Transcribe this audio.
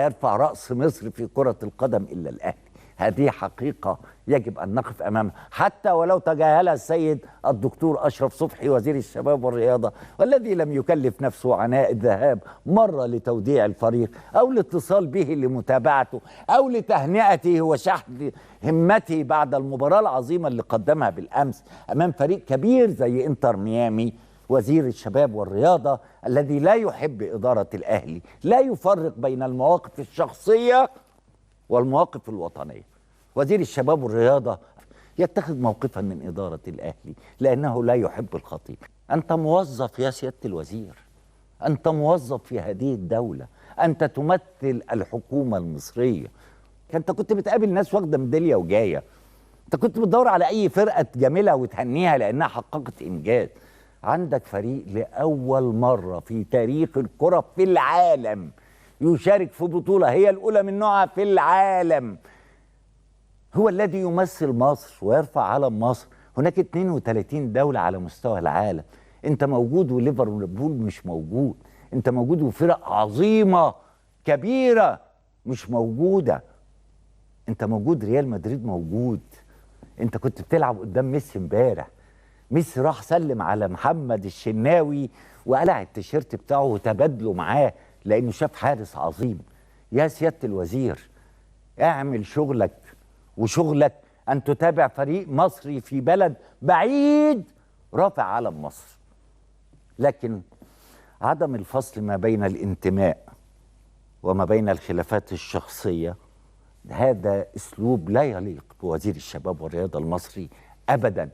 يرفع رأس مصر في كرة القدم إلا الأهلي. هذه حقيقة يجب أن نقف أمامها، حتى ولو تجاهلها السيد الدكتور أشرف صبحي وزير الشباب والرياضة، والذي لم يكلف نفسه عناء الذهاب مرة لتوديع الفريق أو الاتصال به لمتابعته أو لتهنئته وشحذ همته بعد المباراة العظيمة اللي قدمها بالأمس أمام فريق كبير زي إنتر ميامي. وزير الشباب والرياضة الذي لا يحب إدارة الأهلي، لا يفرق بين المواقف الشخصية والمواقف الوطنية. وزير الشباب والرياضة يتخذ موقفا من إدارة الأهلي لأنه لا يحب الخطيب. أنت موظف يا سيادة الوزير، أنت موظف في هذه الدولة، أنت تمثل الحكومة المصرية. أنت كنت بتقابل ناس واخدة ميدالية وجاية، أنت كنت بتدور على أي فرقة تجاملها وتهنيها لأنها حققت إنجاز. عندك فريق لأول مرة في تاريخ الكرة في العالم يشارك في بطولة هي الأولى من نوعها في العالم، هو الذي يمثل مصر ويرفع علم مصر. هناك 32 دولة على مستوى العالم، انت موجود وليفربول مش موجود، انت موجود وفرق عظيمة كبيرة مش موجودة، انت موجود ريال مدريد موجود. انت كنت بتلعب قدام ميسي امبارح، ميسي راح سلم على محمد الشناوي وقلع التيشيرت بتاعه وتبادله معاه لانه شاف حارس عظيم. يا سيادة الوزير اعمل شغلك، وشغلك أن تتابع فريق مصري في بلد بعيد رافع علم مصر. لكن عدم الفصل ما بين الانتماء وما بين الخلافات الشخصية هذا أسلوب لا يليق بوزير الشباب والرياضة المصري أبدا.